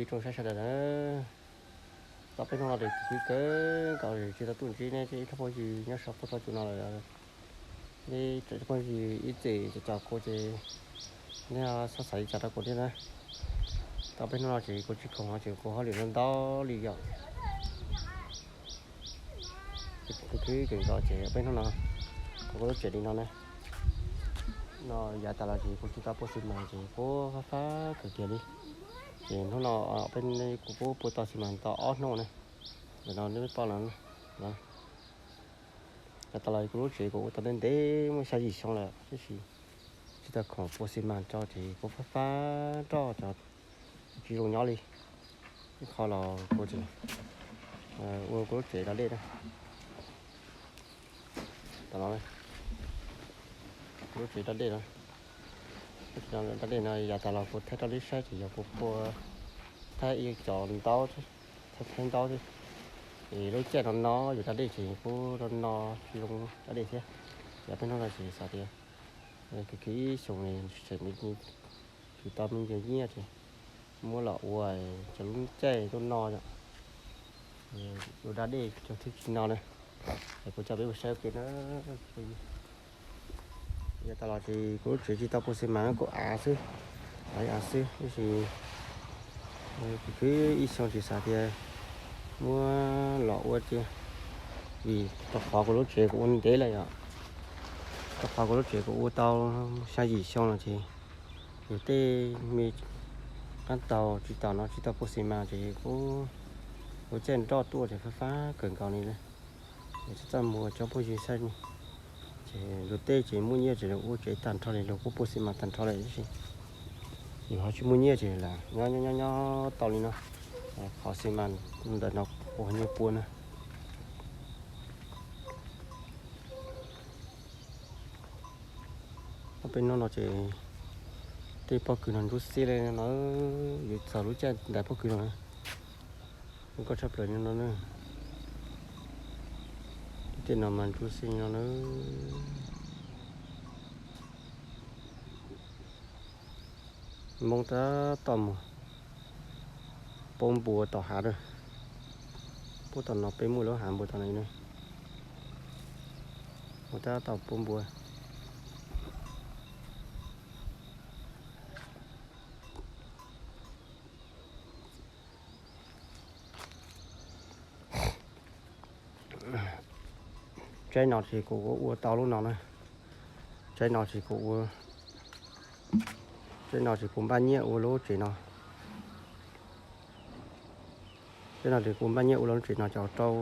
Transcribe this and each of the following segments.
Tsoom saib sawv daws na, tau peb hnub no ces kwv kawg nkaus tsis tau tuaj ntsib nej ib tsoom phooj ywg nyob saum fuab txoj cua no lawm. Nej tsoom phooj ywg ib txwm cov cov kuv ces nej txhob xav li cas rau kuv thiab na. Tau peb hnub no ces kuv tsis khoom ces kuv hauj lwm ntau ntau li yom. Kuv khwv kawg nkaus ces peb hnub no kuv kuj lub tsev li no na. No yav tas los ces kuv tsis tau pua xi mas ces kuv fab fab kawg kiag li. Ces hnub no peb, kuv kuj pua tau xi mas tau ob hnub na. Ntawm no nej pom no, yav tas los kuv lub tsev kuv ua tau ntev ntev muaj xya yim xyoo lawm tab sis tsis tau khoom pua xi mas rau ces kuv fab fab roj cov tsis zoo nyob li. Ib qho los kuv tseem ua kuv lub tsev da dej na. Tam no kuv lub tsev da dej no, da dej no yav tas los kuv thaij rau nej saib ces yog kuv pua thaij ib cov ntaub, thaij ntaub xwb. Es lub caij no no yus da dej ces kuj no no tsis zoo da dej thiab. Ces peb hnub no ces xav tias kwv kwv ib xyoos tseem tsis tau me ntsis nyiaj ces muab los ua cov lub caij tuaj no yom. Ua da dej cov thwj tsis no na. Es kuv coj peb mus saib ua ke na. Yav tas los ces kuv lub tsev tsis tau pua xi mas, kuj av xwb, av xwb tab sis kwv kwv ib xyoos ces xav tias muab los ua cia, vim rau qhov kuv lub tsev kuv ua ntev lawm yom. Rau qhov kuv lub tsev kuv ua tau xya yim xyoo no ces yus tej me qab taug tsis tau no tsis tau pua xi mas ces kuj ua caij nroj tuaj ces fab fab kawg nkaus li na. Es txaj txaj muag cov phooj ywg saib, ces luag tej ces muaj nyiaj ces luag ua tsev tag nrho li, luag kuj pua xi mas tag nrho lawm tab sis yus ho tsis muaj nyiaj ces lam nyob nyob nyob tau li no. Qhov xi mas ntawm no kuv ho nyiaj pua na. Ob peb hnub no ces tej pob kws no ntsuab xiab li no, yuav txog lub caij ntais pob kws no, zoo nkauj tshaj plaws li no na. Tej no mas ntsuab xiab li no na. Hmoob tab tom mus pub npua tom hav lawm. Pub tom no peb muaj lub hav npua tom no na. Hmoob tab tom pub npua. Tsaib no ces kuv ua tau lub no na. Tsaib no ces kuv ua, tsaib no ces kuv npaj nyiaj ua lub tsev no. Tsaib no ces kuv npaj nyiaj ua lub tsev no cov rau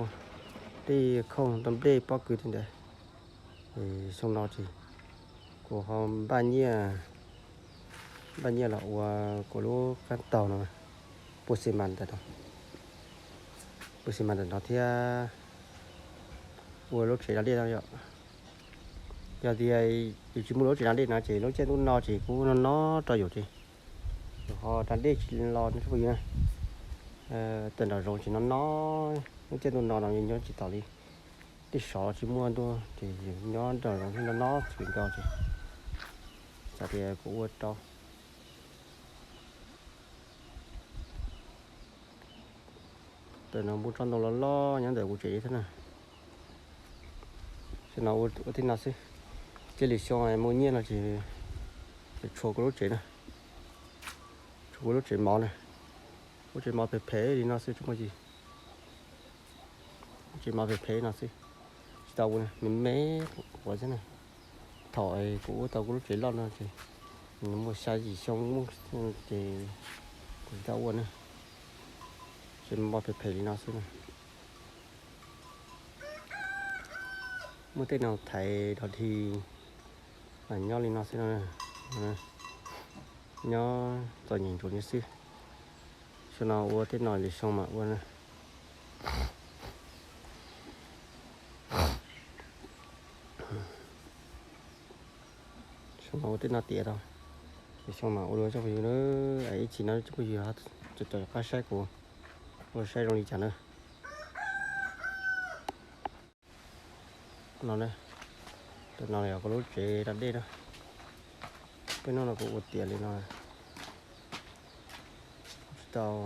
tej khooj tau nplej pob kws tej ntawd. Xyoo no ces kuv ho npaj nyiaj, npaj nyiaj los ua kuv lub qab taug no, pua xi mas ntawm no, pua xi mas ntawm no thiab ua lub tsev da dej no yom. Yog tias yus tsis muaj lub tsev da dej no ces lub caij ntuj no ces kuj no no rau yus ces yus ho da dej tsis los no tsoom phooj ywg na. Tawm nram zoov ces no no, lub caij ntuj no no yus nyob tsis taus li. Tej sov tsis muaj ntuj ces yus nyob nram zoov thiab no no tsis nco ces xav tias kuv ua rau. Tawm no npua tsob ntoo loj loj nyob ntawm kuv tsev li thiab na. Xyoo no ua tej no xwb, cia lwm xyoo muaj nyiaj no ces tshuav kuv lub tsev na, tshuav kuv lub tsev mov na. Kuv lub tsev mov phem phem li no xwb tsoom phooj ywg. Lub tsev mov phem phem no xwb, tsis tau ua, me me quav xwb na. Thaum kuv ua tau kuv lub tsev loj no ces nws muaj xya yim xyoo muaj ces kuv tsis tau ua na. Tsev mov phem phem li no xwb na. Muaj tej no thaiv dog dig, nyob li no xwb no, nyob txom nyem ntsuav li xwb. Xyoo no ua tej no lwm xyoo mam ua na. Xyoo no ua tej no tiav tau, lwm xyoo mam ua dua tsoom phooj ywg na. Ib chim no tsoom phooj ywg tau qab saib kuv ua saib zoo li cas na. No, no yog kuv lub tsev da dej na. Peb hnub no kuv ua tiav li no, Tau,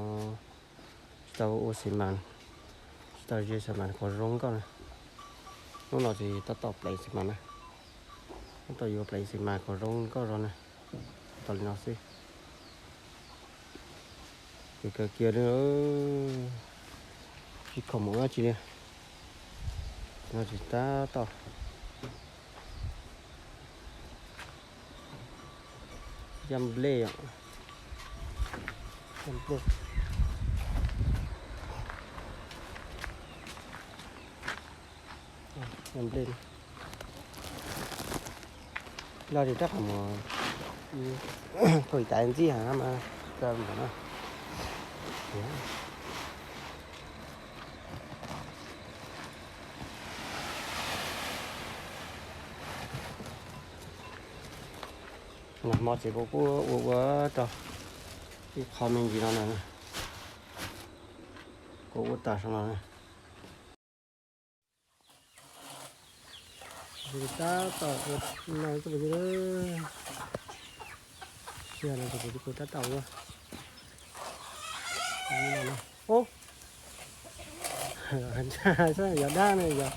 tsis tau ua xi mas, tsis tau ze xi mas kom zoo nkauj na. Hnub no ces tab tom pleev xi mas na, tab tom yuav pleev xi mas kom zoo nkauj zog na. Tau li no xwb. Kawg kiag li, tsis khoom mus dab tsi li. No tsis tab tom yaj nplej, yaj nplej, yaj nplej. Los tsis rov qab mus, thaum tas ntxib heev mas tsis tau mus na. Nag hmo ces kuv kuj ua ua rau ib qho me ntsis no na, kuv ua tas saum no na. Tab tom ua no, tab tom ua. Yog dab ne, yog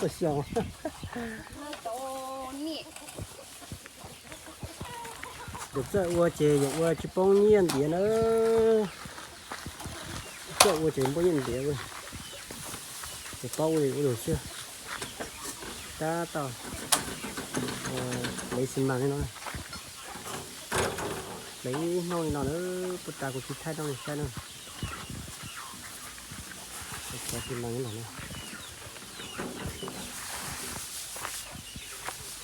ua xyoo. Yog txawj ua ces yog ua tsis poob nyiaj ntiav na. Txawj ua ces poob nyiaj ntiav, ces paub ua li ua lus xwb. Tab tom pleev xi mas li no, pleev ib hnub li no na, puag ta kuv tsis thaij rau nej saib na. Pleev xi mas li no na,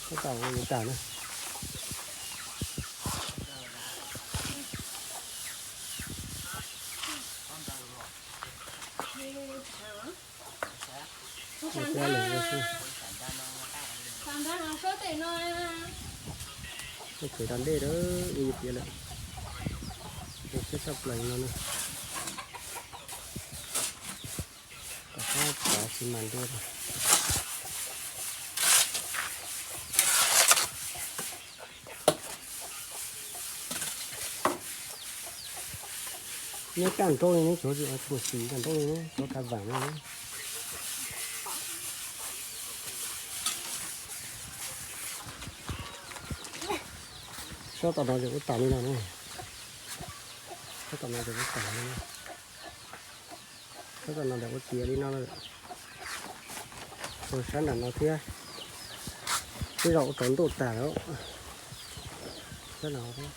tab tom ua li tas na. Tej kev da dej lawm, ua yuav piav lawm, siab tshaj plaws no na. Kom qab tov xi mas ntua. Neb kaj nrauj li, neb cov mus xis kaj nrauj li, cov kav vam no. Sab tom no ces ua tas li no na. Sab tom no ces ua tas li no. Sab tom no ces ua tiav li no lawm. Ua sab nram no thiab. Tej zaum ua rau ntuj tas lawm. Sab no thiab.